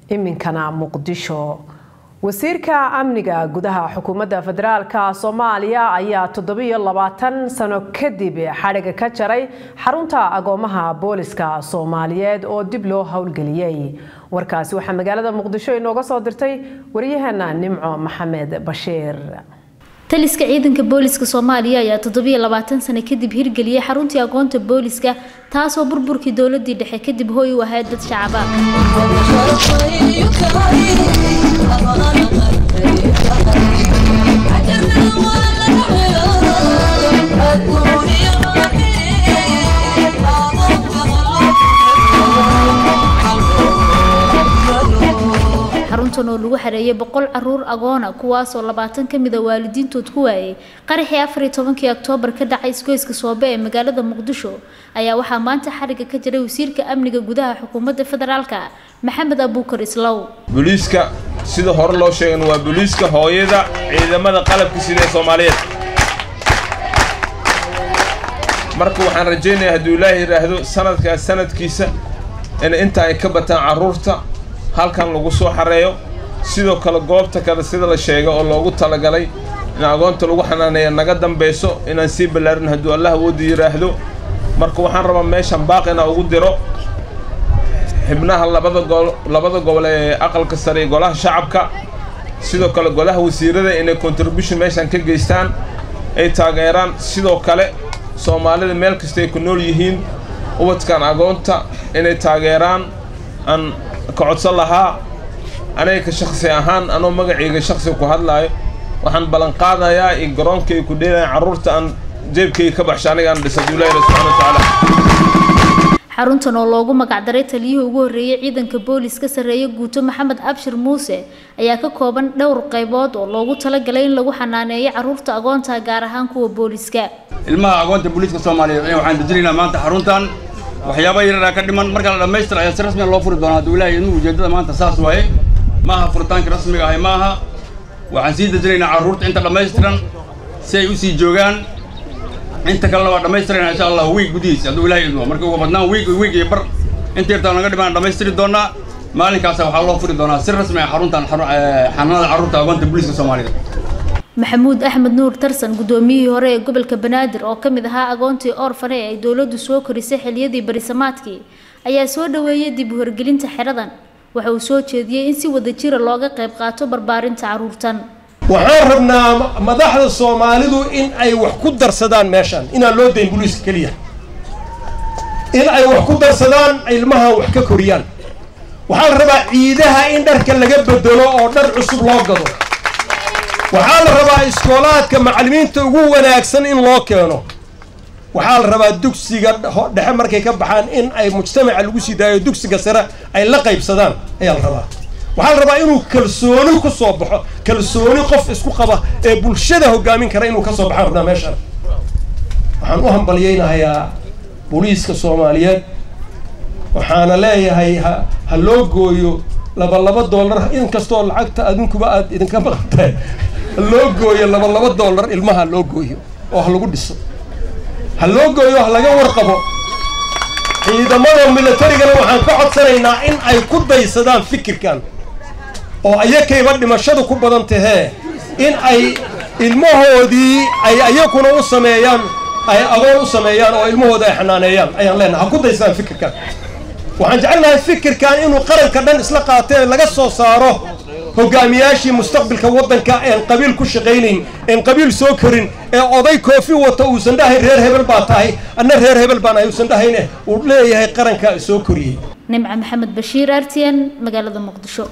Iminkana Muqdisho. Wasiirka amniga gudaha xukuumadda federaalka Soomaaliya ayaa 27 sano kadib xadhiga ka jaray xarunta agoomaha booliska Soomaaliyeed oo dib loo howlgeliyey. Warkaasi waxaa magaalada Muqdisho inooga soo dirtay waryaheena Nimco Maxamed Bashiir. Taliska ciidanka booliska Soomaaliya ayaa 27 sano kadib hirgeliyay xaruntii aqoonta booliska, taasoo burburkii dowladii dhexe kadib hooy u ahayd dad shacaba. Xaruntan oo lagu xareeyay 100 caruur agoona, kuwaasoo 20 ka mid a waalidiintood ku waayay qaraxii 14-kii Oktoobar ka dhacay isgoyska Soobe ee magaalada Muqdisho, ayaa waxaa maanta xariga ka jiray wasiirka amniga gudaha xukuumadda federaalka Maxamed Abuukar Islow. Booliiska, sida hore loo sheegan, waa booliiska hooyada ciidamada qalabka sida ee Soomaaliyeed. Marka waxaan rajaynayaa, hadduu Ilaahay yidhaahdo, sanadkaas sanadkiisa in inta ay ka bataan carruurta halkan lagu soo xareeyo. Sidoo kale goobta kale, sida la sheegay oo loogu talagalay in agoonta lagu xanaaneeya, naga dambayso inaan sii ballaarin, hadduu Allah awoodda yidhaahdo. Marka waxaan rabaa meeshan baaq inaan ugu diro xibnaha labada gobol ee aqalka sare iyo golaha shacabka, sidoo kale golaha wasiirada, inay contribution meeshan ka geystaan, ay taageeraan. Sidoo kale Soomaalida meel kasta ay ku nool yihiin, ubadkan agoonta inay taageeraan aan ka codsan lahaa. Aniga ka shaksi ahaan, anoo magacayga shaksi ku hadlaayo, waxaan ballan qaadayaa in garoonka ay ku dheelayaan carruurta aan jeebkayga ka baxsho, aniga aan dhisa, hadduu Ilaahi subxana wa tacaala. Xaruntan oo loogu magacdaray taliyihii ugu horreeyay ciidanka booliska, sarreeye guuto Maxamed Abshir Muuse, ayaa ka kooban dhowr qaybood oo loogu talagalay in lagu xanaaneeyo caruurta agoonta, gaar ahaan kuwa booliska. Ilmaha agoonta booliiska Soomaaliyeed waxaan dejinaynaa maanta xaruntan. Waxyaaba yaraa ka dhiman, marka la dhammaystira ayaa si rasmiga loo furi doonaa, hadduu Ilaahay idmo. Ujeeddada maanta saas waaye, maaha furitaanka rasmiga ahi maaha. Waxaan sii dejinaynaa carruurta inta dhammaystiran si ay usii joogaan. Inta kalena waa dhammaystirayna, insha Allah, wiig gudihiisa, hadduu Ilaahay idmo. Marka ugu badnaan wiig, wiig iyo bar inta yartaa naga dhimaan dhammaystiri doonaa. Maalinkaasa waxaa loo furi doonaa si rasmi ah xaruntan xanaanada carruurta agoonta booliiska Soomaaliyeed. Maxamuud Axmed Nuur Tarsan, guddoomiyihii hore ee gobolka Banaadir oo ka mid ahaa agoontii orfane ee ay dowladdu soo korisay xilliyadii barisamaadkii, ayaa soo dhaweeyay dib u horgelinta xeradan. Waxa uu soo jeediyey in si wadajira looga qayb qaato barbaarinta carruurtan. Waxaan rabnaa madaxda Soomaalidu in ay wax ku darsadaan meeshan, inaan loo dayn booliiska keliya, in ay wax ku darsadaan, ilmaha wax ka koriyaan. Waxaa la rabaa ciidaha in dharka laga bedelo oo dhar cusub loo gado. Waxaa la rabaa iskoolaadka macallimiinta ugu wanaagsan in loo keeno. Waxaa la rabaa dugsiga dhexe markay ka baxaan in ay mujtamaca lagu sii daayo, dugsiga sare ay la qaybsadaan ayaa la rabaa. Waxaa la rabaa inuu kalsooni ku soo baxo, kalsooni qof isku qaba ee bulshada hoggaamin kara inuu ka soo baxaan rabnaa meeshan. Waxaan u hambalyaynahayaa booliiska Soomaaliyeed, waxaana leeyahay ha loo gooyo $2, inkastoo lacagta adinkuba aad idinka maqan tahay. Ha loo gooyo $2 ilmaha loo gooyo oo ha lagu dhiso, ha loo gooyo, ha laga warqabo. Ciidamada militarigana waxaan ka codsanaynaa in ay ku daysadaan fikirkan oo ayakayba dhimashadu ku badan tahee, in ay ilmahoodii ay ayakuna u sameeyaan, ay agoon u sameeyaan oo ilmahooda ay xanaaneeyaan ayaan leenahay. Ha ku daysadaan fikirkan. Waxaan jecelnahay fikirkan inuu qaranka dhan isla qaatee laga soo saaro hogaamiyaashii mustaqbalka waddanka, een qabiil ku shaqaynayn, een qabiil soo korin, ee oday koofi wata uusan dhahayn reer hebel baa tahay, anna reer hebel baan ahay uusan dhahayne, uu leeyahay qaranka soo koriyey. Nimca Maxamed Bashiir, RTN, magaalada Muqdisho.